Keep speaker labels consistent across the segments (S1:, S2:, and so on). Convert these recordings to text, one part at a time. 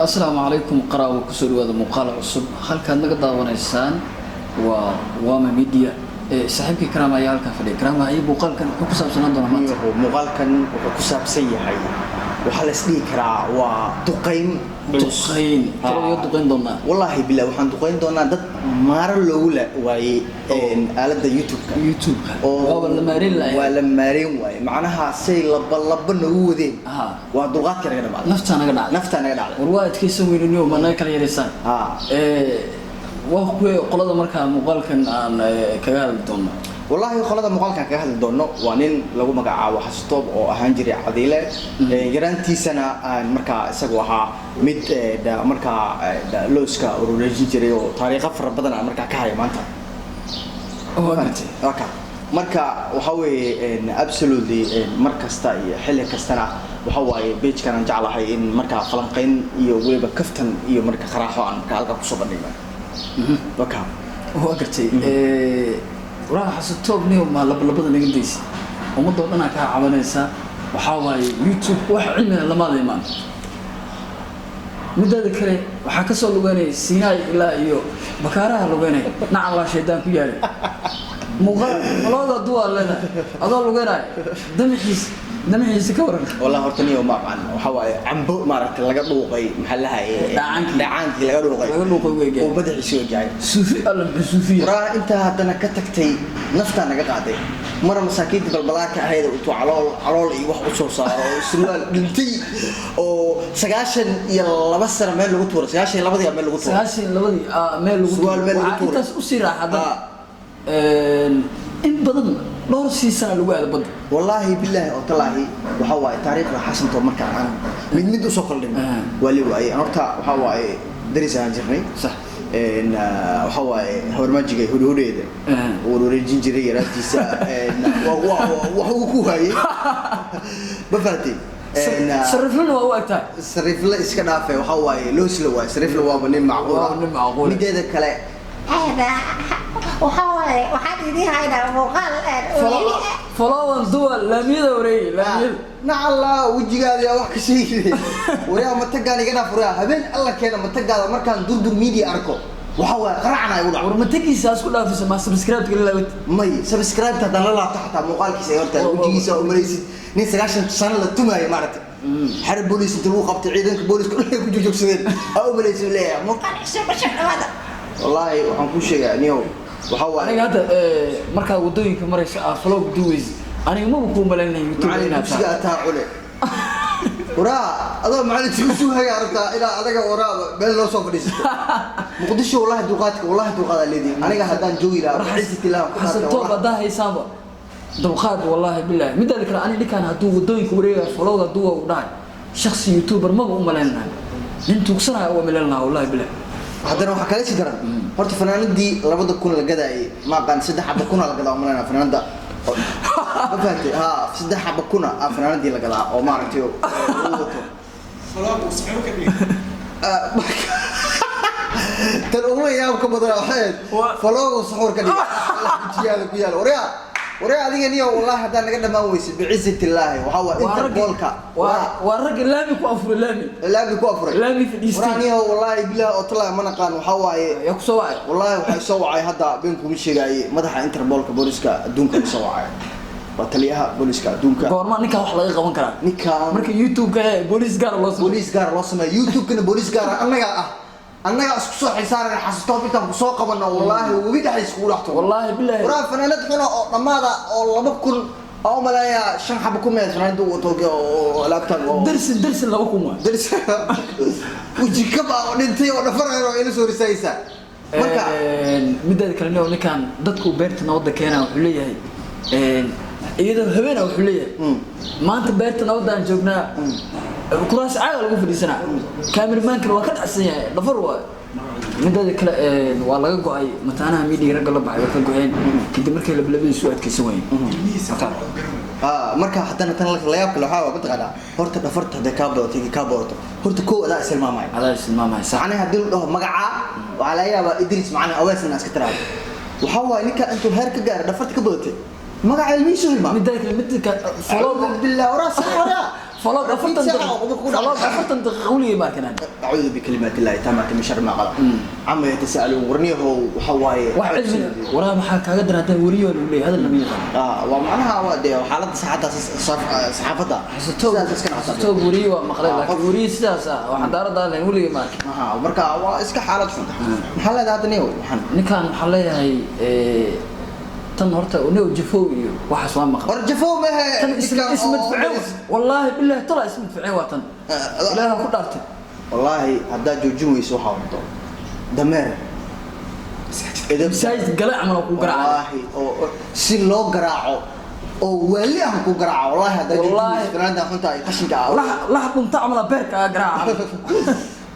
S1: Asalaamu calaykum qaraawo, kusoo dhawaada muuqaal cusub. Halkaad naga daawanaysaan waa Wama Media. Saaxiibkii Karaama ayaa halkan fadhiya. Karaama, iyo muuqaalkan wuxuu ku saabsanaan doonaa maanta?
S2: Muuqaalkan wuxuu ku saabsan yahay, waxaa la isdhihi karaa waa duqayn culus.
S1: Duqayn talo iyo duqayn doonaa.
S2: Wallaahi billah, waxaan duqayn doonaa dad maaro loogu la waayey aaladda YouTube-ka.
S1: YouTube-ka waaba la maareyn lahay.
S2: Waa la maareyn waaye, macnaha say laba laba noogu wadeen. Waa dulqaadka naga dhamaaday.
S1: Naftaa naga dhacday.
S2: Naftaa naga dhacday.
S1: War waa adkaysan weynaniyo, ma naga kala yaraysaan? Waa kuwee qolada markaa muuqaalkan aan kaga hadli doono?
S2: Wallaahi qolada muuqaalkan kaga hadli doono waa nin lagu magacaabo Xasatoob oo ahaan jiray Cadiile. Yaraantiisana aan markaa isagu ahaa mid markaa looska urureejin jiray oo taariikho fara badan aan markaa ka haya maanta.
S1: Waa gartay.
S2: Okay. Marka waxa weeye absolutely mar kasta iyo xilli kastana waxa waaye page-kan aan jeclahay in markaa falanqayn iyo weliba kaftan iyo marka qaraaxo aan markaa halkaa kusoo bandhigno. Okay.
S1: Waa gartay. Waraha Xasatoob niyo, maa labalabada naga daysa? Ummadoo dhanaa kaa cabanaysa. Waxaa waaye YouTube wax cilmiga lamaada imaan. Midaada kale waxaa kasoo lugeynaya Siinaay ilaa iyo Bakaaraha lugeynaya, nacallaa shaydaan ku yaalay. Muuqaal malooda duwaa leedahay adoo lugeynaya, damaxiis damaxiisa ka waran?
S2: Wallahi horta niyo ma aqaan, waxa waaye cambo maaragtay laga dhuuqay, maxaa la haye?
S1: Dhacaankii.
S2: Dhacaankii laga dhuuqay.
S1: Laga dhuuqay weegyahay.
S2: Oo madaxiisa weegyahay.
S1: Suufi alla muxuu suufiya.
S2: Waraa intaa haddana ka tagtay, naftaa naga qaaday. Mara masaakiinta balbalaarka ahayd intuu calool calool iyo wax usoo saaro oo surwaal dhintay oo 92 sano meel lagu tuuray, 92-dii meel lagu tuuray.
S1: 92-dii meel lagu
S2: Surwaal meel lagu
S1: waxaa
S2: tuuray.
S1: Intaas usii raaxada in badan dhowr sii sana lagu aado badda.
S2: Wallaahi bilaahi oo talaahi, waxa waaye taariikhda Xasantoo marka aan mid mid usoo kordhino waa li waayey. Horta waxa waaye daris aan jirnay. Waxa waaye habarmaajiga hudhudheeda warwareejin jiray yaraantiisa. Wax uu ku waayey ma fahatay?
S1: Sariflana waa u egtahay.
S2: Sariifle iska dhaafe, waxa waaye loosla waaye, sariifle waaba nin macquul.
S1: Waa nin macquul.
S2: Mideeda kale,
S3: waxaa waaye waxaan idiin haynaa muuqaal aad
S1: Folowan duwa laamiyada wareegi laamiyada.
S2: Nacalla wejigaada yaa wax ka sheegi. Waryaa matagaan iga dhaaf, waryaa habeen alla keena matagaada. Markaan Durdur Media arko waxa waaye qaracna igu dhaco.
S1: War matagiisa isku dhaafisa, ma subscribe kala laawat?
S2: May, subscribe haddaan la laabto xataa muuqaalkiisa ay hortaada wejigiisa oo umalaysid nin 90 sano la tumaayo, maaragtay, xero booliis inta lagu qabtay, ciidanka booliiska dhan ay ku joogjoogsadeen aa umalaysid, leeyahay
S3: muuqaal cusub basha dhawaada.
S2: Wallaahi waxaan kuu sheegaa niyow, waxa waaye
S1: Aniga hadda markaa wadooyinka maraysa aa vlog duweys, aniga maba kuu malaynaya YouTube
S2: macalin
S1: inaad
S2: dugsiga
S1: tahay.
S2: Ataa cule waraa adoo macalin dugsi haga rabtaa ilaa adaga waraaba meel loo soo fadhiisato Muqdisho. Wallahi dulqaadka, wallahi dulqaadaa leedihi. Aniga haddaan joogi lahaa cisiti lahaa ku
S1: Xasan Toob, haddaa haysaanba dulqaad, wallaahi bilaahi. Midaada kale, ani ninkaan hadduu wadooyinka wareegaya vlog hadduu u dhahay shaksi YouTuber maba u malayn lahay, nin tuugsanaya uga malayn lahaa, wallahi bilaahi.
S2: Haddana waxaa kala sii daran horta fanaanadii 2000 la gadaayay, ma aqaan, saddex xaba kuna la gadaa umalayna fanaanada, ma fahamtay? Ha, saddex xaba kuna aa fanaanadii la gadaa oo maaragtay oo uu wato. Ah, tan ugu yaabka badan waxay ahayd vlog-o saxuur ka dhigay wejigaada ku yaala. Waryaa, waryaa, adiga niyo, wallahi haddaan naga dhammaan weysid, bicizati illaahi, waxaa waa Interpolka.
S1: Waa ragga laami ku afuray, laami.
S2: Laami ku afuray.
S1: Laami fadhiistay.
S2: Waraa niyo, wallahi bilahi oo talaahi, ma naqaan, waxaa waaye
S1: yaa ku soo wacay?
S2: Wallahi waxay soo wacay hadda, been kuma sheegaaye, madaxa Interpolka booliska adduunka soo wacay, waa taliyaha booliska adduunka.
S1: Goorma ninkaa wax laga qaban karaa?
S2: Ninkaan
S1: marka YouTube-ka booliis gaara loo sameeyo.
S2: Booliis gaara loo sameeyo, YouTube-kana booliis gaara annagaa ah, annagaa isku soo xilsaarana. Xasutoob intaan kusoo qabano, wallaahi webi dhexdiis kugu dhex tuuro.
S1: Wallaahi bilaahi.
S2: Waraa fanaanad xuna oo dhammaada oo 2000 oo umaleeyaa shan xabo ku meed fanaanada uu wato oo alaabtan oo
S1: Darsin darsin 2000 waa.
S2: Daris weji kab ah oo dhintay oo dhafarayno ila soo risaysa marka.
S1: Mideeda kale nin ninkaan dadku beerta nabadda keenaa wuxuu leeyahay, iyadoo habeena wuxuu leeyahay maanta beerta nabadda aan joognaa, kuraas caaga lagu fadhiisanaa, kaamirmaankana waa ka dhacsan yahay, dhafar waayo. Mideeda kale waa laga go-ay mataanaha miidiga, ragga la baxay waa ka go-een kadib markay lablabadiisu adkaysan waayeen.
S2: Marka haddana tan la yaab kale waxaa waa, mataqaanaa, horta dhafarta hadday kaa badato, kaa badato, horta kow adaa isilmaamaya.
S1: Adaa istilmaamaya, sax.
S2: Macnaha haddii la dhaho magacaa, waxaa laga yaabaa Idris macnaha Awees inaa iska tiraahdo. Waxaa waaye ninka intuu heer ka gaaray dhafarta ka badatay, magaca ilmihiisu hilmaam.
S1: Mideeda kale midka vlog
S2: billah, waraa sare, waraa
S1: Vlog 40
S2: Saacad
S1: daqiiqo.
S2: oo ku dhacay.
S1: Vlog 40 daqiiqo weligay ma arkin aniga.
S2: أعوذ بكلمات الله التامات من شر ما خلق عما يتساءلون ورنيه وحواي
S1: Wax cilmi waraa maxaa kaaga daran haddaan weriyo lagu leeyahay hadal lama yaqaan.
S2: اه ومعناها ودي حالة صحتها صحافتها
S1: Xasatoob xasatoob weriyo waa maqlay, laakiin weriyo sidaas ah oo xadaarada lahayn weligay ma arkin.
S2: ها marka waa iska xaalad xun. Maxaa leedahay hadda niyow waxaan?
S1: Ninkan waxaan leeyahay tan horta nio jafow iyo waxaas waa maqlay.
S2: War jafow ma
S1: Tan ismadficeen, wallaahi billahi tala ismadficeen waa tan. Ilaaha ku dhaartay.
S2: Wallaahi haddaad joojin weyso waxaa wado dameer edeb.
S1: Masaajid gale camal oo ku garaacay.
S2: Wallaahi oo si loo garaaco oo waali ah ku garaaco, wallaahi haddaad joojin
S1: Wallaahi.
S2: weyso fanaanada xunta ay qashinka ah.
S1: Lax dhunta camal aa beerka aa garaaca.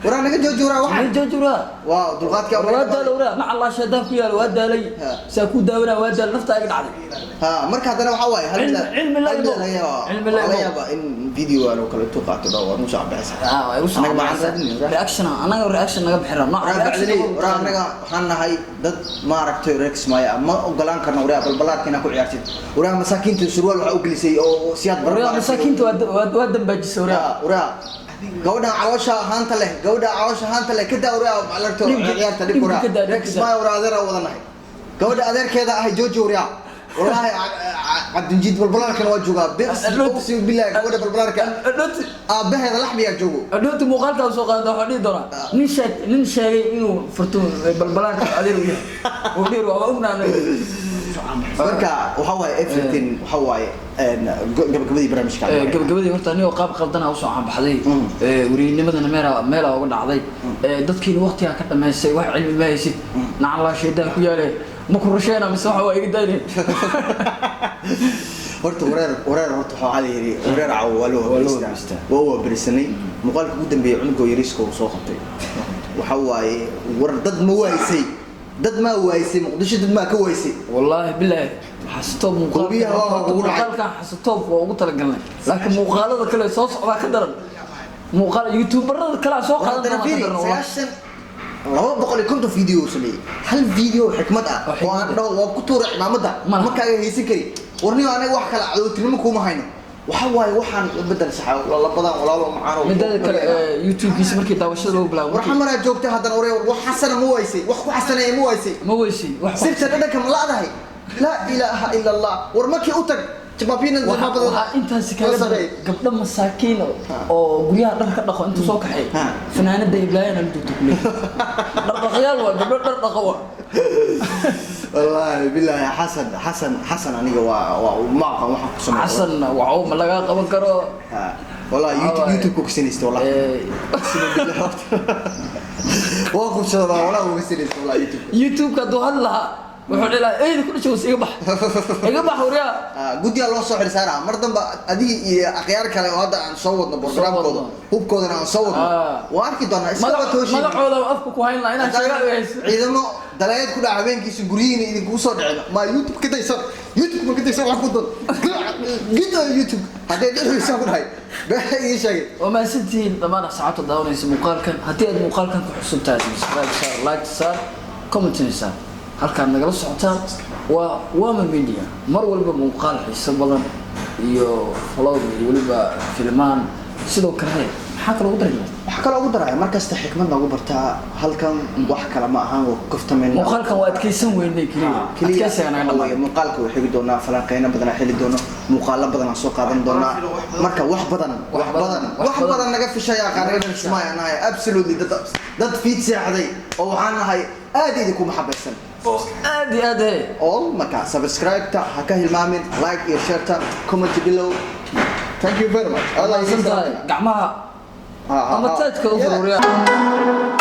S2: Waraa naga jooji, waraa waxaan.
S1: Maxay jooji waraa?
S2: Waa dulqaadka.
S1: Waa daalay waraa, maca Allah shaydaan ku yaalo, waa daalay.
S2: Ha.
S1: Saa ku daawanaa, waa daalay, nafta iga dhacday.
S2: Ha, marka haddana waxaa waaye hal
S1: Cilmi la
S2: hal
S1: imo.
S2: mid laga yaabaa.
S1: Cilmi la
S2: Waxaa laga
S1: imo.
S2: yaabaa in video aan oo kale intuu qaato dhaw waa musa cabisa.
S1: Ah, waa igu soo
S2: Anaga
S1: baxaysa.
S2: maxaan raadinayna?
S1: Reaction anaga reaction naga bixi rabno.
S2: Waraa bacdaley, waraa anaga waxaan nahay dad maaragtay reer Kismaayo ah, ma ogolaan karno waraa balbalaadka inaad ku ciyaartid. Waraa masaakiinta surwaal waxaa u gelisay oo siyaad
S1: Waraa
S2: barbar.
S1: masaakiinta waa dambaajisay waraa.
S2: Waraa waraa gabadhan caloosha haanta leh, gabadha caloosha haanta leh ka daa waraa malarto ciyaarta dhib
S1: Dhibka
S2: waraa.
S1: ka daa,
S2: Reer
S1: dhibka daa.
S2: Kismaayo waraa adeer aan wada nahay. Gabadha adeerkeeda ahay jooji waraa. Wallaahi Cabdinjiid balbalaarkana waa joogaa. Uqsimu billahi gabadha balbalaarka
S1: Adhooti
S2: aabaheeda laxmiyaa joogo.
S1: Adhooti muuqaalka soo qaadanta waxaa dhihi doonaa nin sheegay inuu furto balbalaarka adeer u yahay. Uu dhihi waa ognaa anaga.
S2: Marka waxa waaye everything waxa waaye gabagabadii barnaamijka.
S1: Gabagabadii horta anigoo qaab qaldana usoo caanbaxday, weriyanimadana meelaa uga dhacday, dadkiina waqtigaa ka dhamaystay, wax cilmi ma haysid, nacalaa shaydaan ku yaale, ma ku rusheena mise waxa waa iga dayne.
S2: Horta wareer wareer horta waxaa la yidhi wareer cawo waa loo
S1: Waa loo
S2: waaberisanaa.
S1: waaberisaa.
S2: Waa waaberisanay. Muuqaalka ugu dambeeyay cunugoo yariiska uu soo qabtay waxa waaye war dad ma waysay, dad maa waysay Muqdisho, dad maa ka waysay.
S1: Wallaahi bilaahi xasatoob
S2: Hubiyaha waa ugu dhacay.
S1: Muuqaalkan xasatoob waa ugu talagalnay, laakiin muuqaalada kale soo socdaa ka daran, muuqaal youtuberada kale soo
S2: War
S1: qaadan
S2: haddana
S1: doonaa ka
S2: fiiri
S1: daran wallahi.
S2: 90, 250 video uu sameeyey, hal video xikmad ah
S1: Oo
S2: oo aan
S1: xikmad ah.
S2: dhaho waa ku tuuray cimaamada
S1: Ma laha.
S2: Ma kaaga haysan kari. Warniyo anaga wax kale cadowtinimo kuma hayno, waxa waaye waxaan bedel saxa labadan walaalo macaano.
S1: Mideeda kale YouTube-kiisa markii daawashada lagu bilaabo
S2: war
S1: markii
S2: xamaraa joogta haddana waree wax xasana ma waysay, wax ku xasanaya ma waysay.
S1: Ma weysay wax.
S2: Sirta dhadhanka ma la'dahay? Laa ilaaha ila Allah, war markii u tag jabaabina.
S1: Waxaa intaasi kaga daran gabdho masaakiin oo guryaha dhar ka dhaqo intuu soo kaxay
S2: Ha.
S1: fanaanada ibraahim la joogto kuley dhaqdhaqayaal waa gabdho dhar dhaqo waa.
S2: Wallaahi bilaahi Xasan Xasan Xasan aniga waa ma aqaan waxaan ku sameeyo.
S1: Xasan waxu ma laga qaban karo.
S2: Ha, wallahi YouTube
S1: Waxaa waaye-
S2: YouTube ku kasinaysta wallahi. Waa kubsada wallahi, waa kasinaysta wallahi YouTube.
S1: YouTube-ka hadduu hadli lahaa wuxuu dhihi lahaa eyda ku dhashay was iga bax, iga bax waryaa.
S2: Ah, guddigaa loo soo xil saaraa mar damba adiga iyo akhyaar kale oo hadda aan soo wadno programkooda
S1: wadno.
S2: Hubkoodana aan soo wadno.
S1: Ah.
S2: Waa arki doonaa iska tooshin.
S1: Magacooda afka ku hayn lahaa inaan sheega hayso.
S2: Ciidamo dalaayad ku dhaca habeenkiisa guryihiina idinkugu soo dhicin ma YouTube ka daysan, YouTube ma ka daysan, wax ku dan gida YouTube hadday dhici ku dhahay baa ii sheegay.
S1: Waa mahadsantihiin dhammaan asxaabta daawanaysa muuqaalkan. Haddii aad muuqaalkan ku xusub tahay, subscribe saar, like saar, comment saar. Halkaad nagala socotaan waa Wama Media, mar walba muuqaal xiiso badan iyo vlog iyo weliba filmaan. Sidoo kale maxaa kaloo ugu darayna?
S2: Waxaa kaloo ugu daraya mar kasta xikmad noogu bartaa halkan, wax kale ma ahan, waa ku kaftamayna.
S1: Muuqaalkan waa adkaysan weynay keliya, adkaysiga naga
S2: waxa weeye
S1: dhamaaday.
S2: Muuqaalka waa xigi doonaa, falanqeyno badan xili doono, muuqaalo badan aan soo qaadan doonaa. Marka wax badan wax badan wax badan naga fishaya qaarna Kismaayo nahay, absolutely dad fiid seexday oo waxaan nahay aad idinku maxabaysan
S1: Oo aad iyo aad he.
S2: All marka subscribe-ta ha ka hilmaamin, like iyo share-ta, comment below. Thank you very much. Allah
S1: Mahadsan tahay gacmaha
S2: Ha, ha,
S1: ama
S2: ha.
S1: taajka u
S2: Yeah.
S1: fururiyaa.